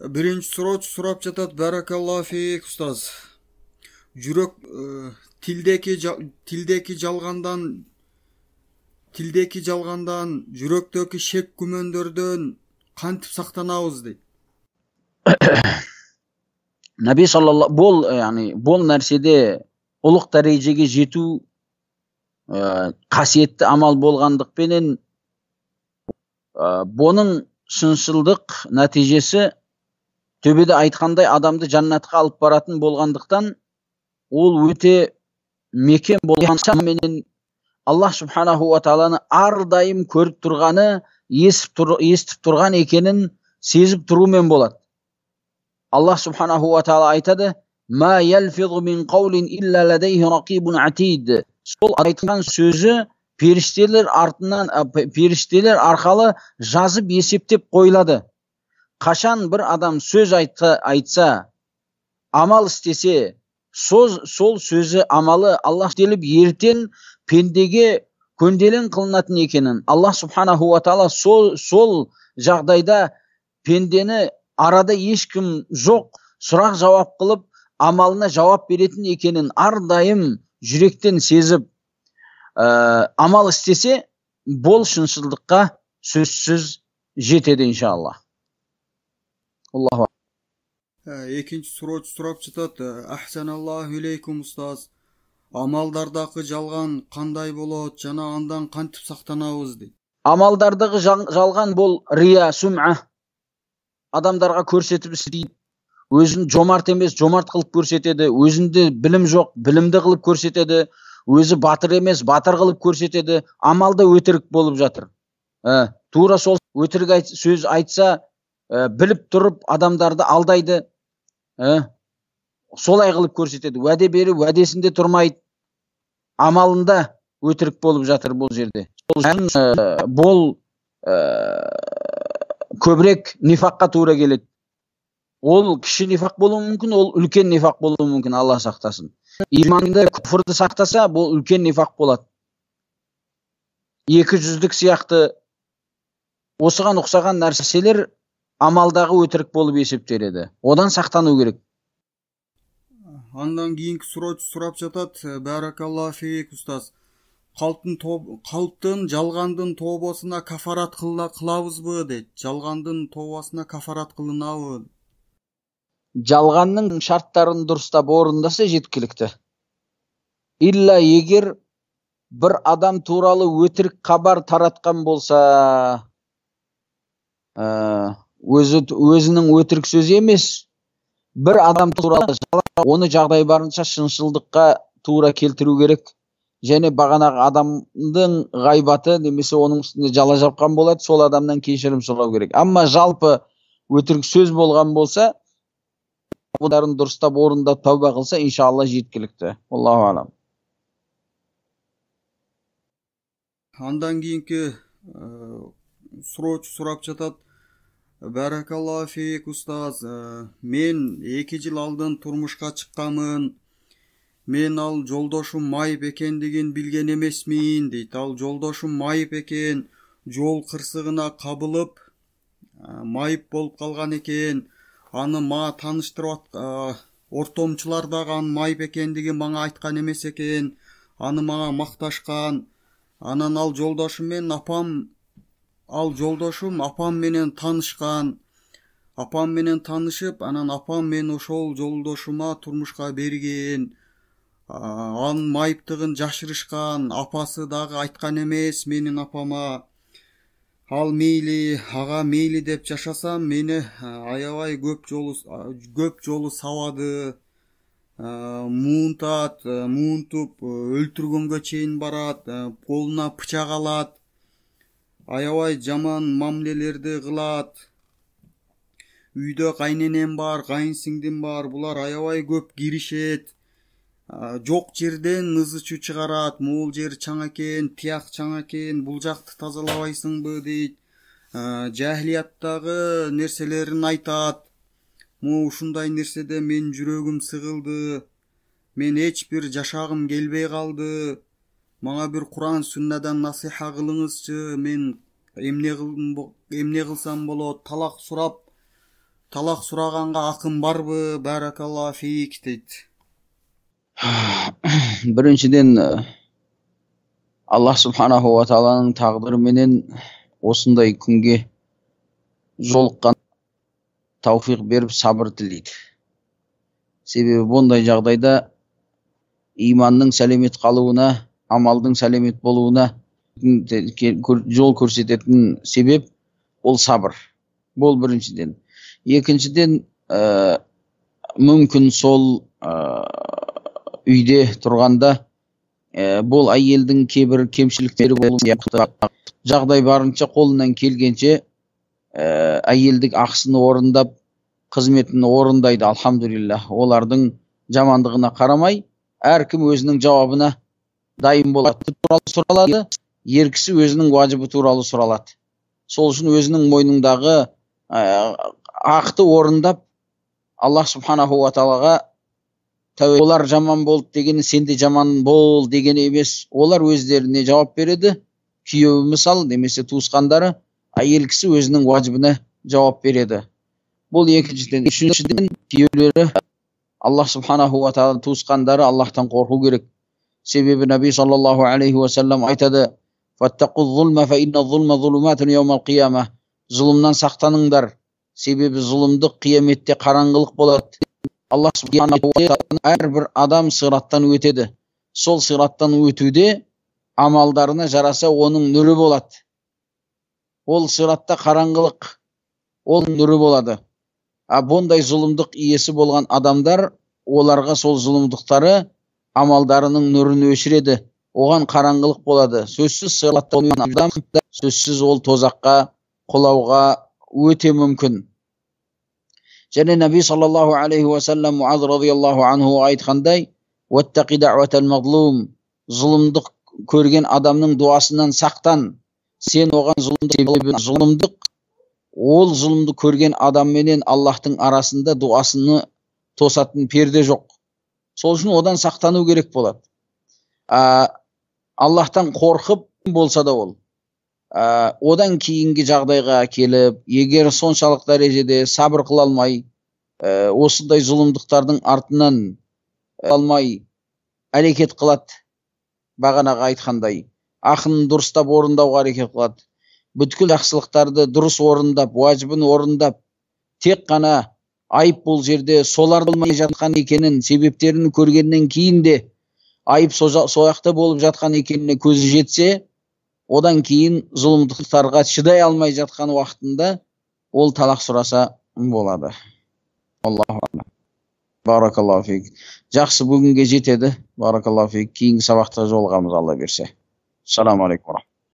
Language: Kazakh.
Биринчи суроочу сурап жатат: баракаллаху фик, устаз. Жүрөк тилдеки жалгандан, жүрөктөгү шек күмөндөрдөн кантип сактанабыз дейт. Наби саллаллаху бол, яғни бұл нәрседе ұлық дәрежеге жету қасиетті амал болғандықпенен бұның шыншылдық нәтижесі төбеде айтқандай адамды жәннатқа алып баратын болғандықтан, ол өте мекен болғанменен Аллах субханаху ва тағаланы әрдайым көріп тұрғаны, естіп тұрған екенін сезіп тұрумен болады. Аллах субханаху ва тағала айтады: «Ма ялфизу мин қаулин илля ладайхи рақибун атид». Сол айтқан сөзі періштелер артынан, періштелер арқалы жазып есептеп қойылады. Қашан бір адам сөз айтса, амал істесе, сол сөзі, амалы Аллах деліп ертең пендеге көнделең қылынатын екенін, Аллах субханаху ва тағала сол жағдайда пендені арада ешкім жоқ сұрақ жауап қылып, амалына жауап беретін екенін әрдайым жүректен сезіп, амал істесе, бұл шыншылдыққа сөзсіз жетеді иншалла. Аллаху. Экинчи суроочу сурап жатат: Ахсаналлаху илейкум, устаз. Амалдардагы жалган кандай болот жана андан кантип сактанабыз дейт. Амалдардагы жалган бұл рия, сум'a. Адамдарға көрсетіп істейді. Өзін жомарт емес, жомарт қылып көрсетеді. Өзінде білім жоқ, білімді қылып көрсетеді. Өзі батыр емес, батыр қылып көрсетеді. Амалда өтірік болып жатыр. Тура сол өтірік сөз айтса, біліп тұрып адамдарды алдайды. Солай қылып көрсетеді. Уәде беріп, уәдесінде тұрмайды. Амалында өтірік болып жатыр бұл жерде. Сол үшін бұл көбірек нифаққа тура келеді. Ол кіші нифақ болуы мүмкін, ол үлкен нифақ болуы мүмкін, Алла сақтасын. Иманды, күфірді сақтаса, бұл үлкен нифақ болады. Екі жүздік сияқты осыған ұқсаған нәрселер амалдағы өтірік болып есептеледі. Одан сақтану керек. Андан кийинки суроочу сурап жатат: Баракаллаху фик, устаз. Калптын, жалгандын тообосуна кафарат кылабызбы дейт. Жалгандын тообосуна кафарат кылынабы? Жалғанның шарттарын дұрыстап орындаса жеткілікті. Илла егер бір адам туралы өтірік хабар таратқан болса, өзінің өтірік сөзі емес, бір адам туралы оны жағдай барынша шыншылдыққа тура келтіру керек. Және бағанағы адамның ғайбаты немесе оның үстіне жала жапқан болады, сол адамнан кешірім сұрау керек. Амма жалпы өтірік сөз болған болса, бұларын дұрыстап орындап тәуба қылса, иншалла жеткілікті. Аллаху алам. Андан кийинки суроочу сурап жатат: Баракаллаху фик, устаз. Мен 2 жыл алдын турмушка чыкканмын. Мен ал жолдошум майып экендигин билген эмесмин дейт. Ал жолдошум майып экен, жол кырсыгына кабылып, майып болуп калган экен. Аны мага тааныштырып, ортомчулар дагы анын майып экендигин мага айткан эмес экен. Аны мага макташкан. Анан ал жолдошум менен апам, ал жолдошум апам менен таанышкан. Апам менен таанышып, анан апам мени ошол жолдошума турмушка берген. Анын майыптыгын жашырышкан, апасы дагы айткан эмес менин апама. Ал мейли, ага мейли деп жашасам, мени аябай көп жолу сабады, муунтат, муунтуп өлтүргөнгө чейин барат, колуна пычак алат, аябай жаман мамилелерди кылат. Үйдө кайненем бар, кайын сиңдим бар, булар аябай көп киришет. Жок жерден ызы чуу чыгарат, могул жер чаң экен, тияк чаң экен, бул жакты тазалабайсыңбы дейт. Жахилияттагы нерселерин айтат. Могу ушундай нерседе менин жүрөгүм сыгылды. Мен эч бир жашагым келбей калды. Мага бир Куран сүннадан насыйха кылыңызчы, мен эмне кылсам болот? Талак сурап Талак сураганга акым барбы? Баракаллаху фик дейт. Біріншіден, Аллах субханаху ва тағаланың тағдыры менен осындай күнге жолыққан тауфиқ беріп сабыр тілейді. Себебі бұндай жағдайда иманның сәлемет қалуына, амалдың сәлемет болуына жол көрсететін себеп ол сабыр. Бұл біріншіден. Екіншіден, мүмкін сол үйде тұрғанда бұл әйелдің кейбір кемшіліктері болуы сияқты, жағдай барынша қолынан келгенше әйелдік ақысын орындап, қызметін орындайды, алхамдулиллах. Олардың жамандығына қарамай, әркім өзінің жауабына дайын болады, туралы сұралады, ер кісі өзінің уажибы туралы сұралады. Сол үшін өзінің мойнындағы ақты орындап, Аллах субханаху ва тағалаға олар жаман болды дегені сен де жаман бол дегені емес, олар өздеріне жауап береді. Күйеуі мысал немесе туысқандары, әйел кісі өзінің уажибіне жауап береді. Бұл екіншіден. Үшіншіден, күйеулері Аллах субханаху ва тағала туысқандары Аллахтан қорқу керек. Себебі Наби саллаллаху алейхи уассалам айтады: зұлымнан сақтаныңдар, себебі зұлымдық қияметте қараңғылық болады. Аллах субханаху ва тағала әрбір адам сираттан өтеді. Сол сираттан өтуде амалдарына жараса оның нұры болады. Ол сиратта қараңғылық, ол нұры болады. А бұндай зұлымдық иесі болған адамдар, оларға сол зұлымдықтары амалдарының нұрын өшіреді. Оған қараңғылық болады. Сөзсіз сираттан өткен адам, сөзсіз ол тозаққа құлауға өте мүмкін. Және Наби саллаллаху алейхи уассалам Муаз радиаллаху анху айтқандай: «Уаттақи дa'ватал мазлум», зұлымдық көрген адамның дуасынан сақтан. Сен оған зұлымдық, зұлымдық, ол зұлымды көрген адамменен Аллахтың арасында дуасыны тосатын перде жоқ. Сол үшін одан сақтану керек болады. Аллахтан қорқып болса да ол одан кейінгі жағдайға келіп, егер соншалық дәрежеде сабыр қыла алмай, осындай зұлымдықтардың артынан алмай әрекет қылады, бағанағы айтқандай, ақын дұрыстап орындауға әрекет қылады, бүткіл жақсылықтарды дұрыс орындап, уажибін орындап, тек қана айып бұл жерде солар болмай жатқан екенін, себептерін көргеннен кейін де айып сол жақта болып жатқан екеніне көзі жетсе, одан кейін зұлымдықтарға шыдай алмай жатқан уақытында ол талақ сұраса болады. Аллаху алам. Баракаллаху фик. Жақсы, бүгінге жетеді. Баракаллаху фик. Кейінгі сабақта жолығамыз, Алла берсе. Ассаламу алейкум.